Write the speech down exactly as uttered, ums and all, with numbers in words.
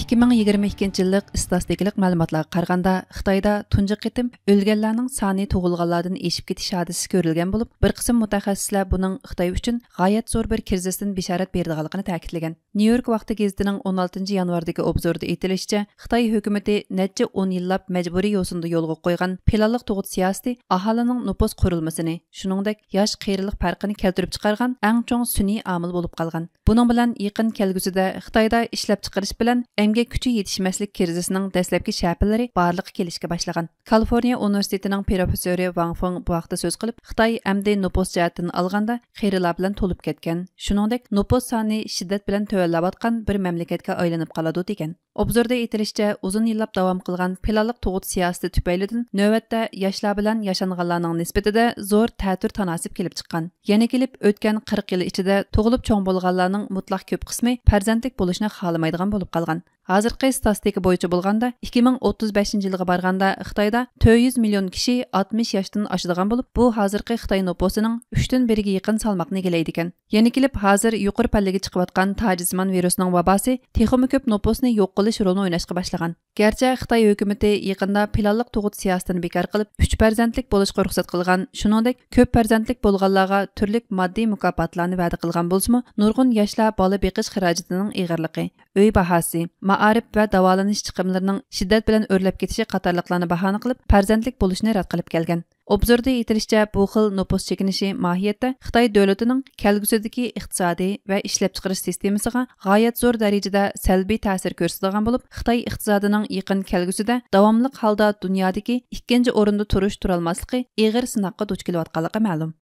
ئىككى مىڭ يىگىرمە ئىككىنچى يىللىق ئىستاتىستىكىلىق مەلۇماتلارغا قارىغاندا، خىتايدا تۇنجى قېتىم ئۆلگەنلەرنىڭ سانى تۇغۇلغانلاردىن ئېشىپ كېتىش ھادىسىسى كۆرۈلگەن بولۇپ، بىر قىسىم مۇتەخەسسىسلەر بۇنىڭ خىتاي ئۈچۈن غايەت زور بىر كىرىزىستىن بېشارەت بېرىدىغانلىقىنى تەكىتلىگەن. نيۇ يورك ۋاقتى گېزىتىنىڭ ئون ئالتىنچى يانۋاردىكى ئوبزورىدا ئېيتىلىشىچە، خىتاي ھۆكۈمىتى نەچچە ئون يىللاپ مەجبۇرىي يوسۇندا يولغا قويغان پىلانلىق تۇغۇت سىياسىتى ئاھالىنىڭ نوپۇس قۇرۇلمىسىنى، شۇنىڭدەك ياش قېرىلىق پەرقىنى كەلتۈرۈپ چىقارغان ئەڭ چوڭ سۈنئىي ئامىل بولۇپ قالغان. بۇنىڭ بىلەن يېقىن كەلگۈسىدە خىتايدا ئىشلەپچىقىرىش بىلەن ئەمگەك كۈچى يېتىشمەسلىك كىرىزىسىنىڭ دەسلەپكى شەپىلىرى بارلىققا كېلىشكە باشلىغان. كالىفورنىيە ئۇنىۋېرسىتېتىنىڭ پروفېسسورى ۋاڭ فېڭ بۇ ھەقتە سۆز قىلىپ، خىتاي ئەمدى نوپۇس جەھەتتىن ئالغاندا قېرىلار بىلەن تولۇپ كەتكەن، شۇنىڭدەك نوپۇس سانى شىددەت بىلەن تۆۋەنلەۋاتقان بىر مەملىكەتكە ئايلىنىپ قالىدۇ، دېگەن. ئوبزوردا ئېيتىلىشىچە، ئۇزۇن يىللاپ داۋام قىلغان پىلانلىق تۇغۇت سىياسىتى تۈپەيلىدىن نۆۋەتتە ياشلار بىلەن ياشانغانلارنىڭ نىسبىتىدە زور تەتۈر تاناسىپ كېلىپ چىققان. يەنە كېلىپ، ئۆتكەن قىرىق يىل ئىچىدە تۇغۇلۇپ چوڭ بولغانلارنىڭ مۇتلەق كۆپ قىسمى پەرزەنتلىك بولۇشنى خالىمايدىغان بولۇپ قالغان. ھازىرقى ستاتىستىكا بويىچە بولغاندا، ئىككى مىڭ ئوتتۇز بەشىنچى يىلغا بارغاندا خىتايدا تۆت يۈز مىليون كىشى ئاتمىش ياشتىن ئاشىدىغان بولۇپ، بۇ ھازىرقى خىتاي نوپۇسىنىڭ ئۈچتىن بىرىگە يېقىن سالماقنى ئىگىلەيدىكەن. يەنە كېلىپ، ھازىر يۇقىرى پەللىگە چىقىۋاتقان تاجسىمان ۋىرۇسىنىڭ ۋاباسى تېخىمۇ كۆپ نوپۇسنى يوق قىلىش رولىنى ئويناشقا باشلىغان. گەرچە خىتاي ھۆكۈمىتى يېقىندا پىلانلىق تۇغۇت سىياسىتىنى بىكار قىلىپ، ئۈچ پەرزەنتلىك بولۇشقا رۇخسەت قىلغان، شۇنىڭدەك كۆپ پەرزەنتلىك بولغانلارغا تۈرلۈك ماددىي مۇكاپاتلارنى ۋەدە قىلغان بولسىمۇ، نۇرغۇن ياشلار بالا بېقىش خىراجىتىنىڭ ئېغىرلىقى، ئۆي باھاسى، مائارىپ ۋە داۋالىنىش چىقىملىرىنىڭ شىددەت بىلەن ئۆرلەپ كېتىشى قاتارلىقلارنى باھانە قىلىپ، پەرزەنتلىك بولۇشنى رەت قىلىپ كەلگەن. ئوبزوردا ئېيتىلىشىچە، بۇ خىل نوپۇس چېكىنىشى ماھىيەتتە خىتاي دۆلىتىنىڭ كەلگۈسىدىكى ئىقتىسادىي ۋە ئىشلەپچىقىرىش سىستېمىسىغا غايەت زور دەرىجىدە سەلبىي تەسىر كۆرسىتىدىغان بولۇپ، خىتاي ئىقتىسادىنىڭ يېقىن كەلگۈسىدە داۋاملىق ھالدا دۇنيادىكى ئىككىنچى ئورۇندا تۇرۇش تۇرالماسلىقى ئېغىر سىناققا دۇچ كېلىۋاتقانلىقى مەلۇم.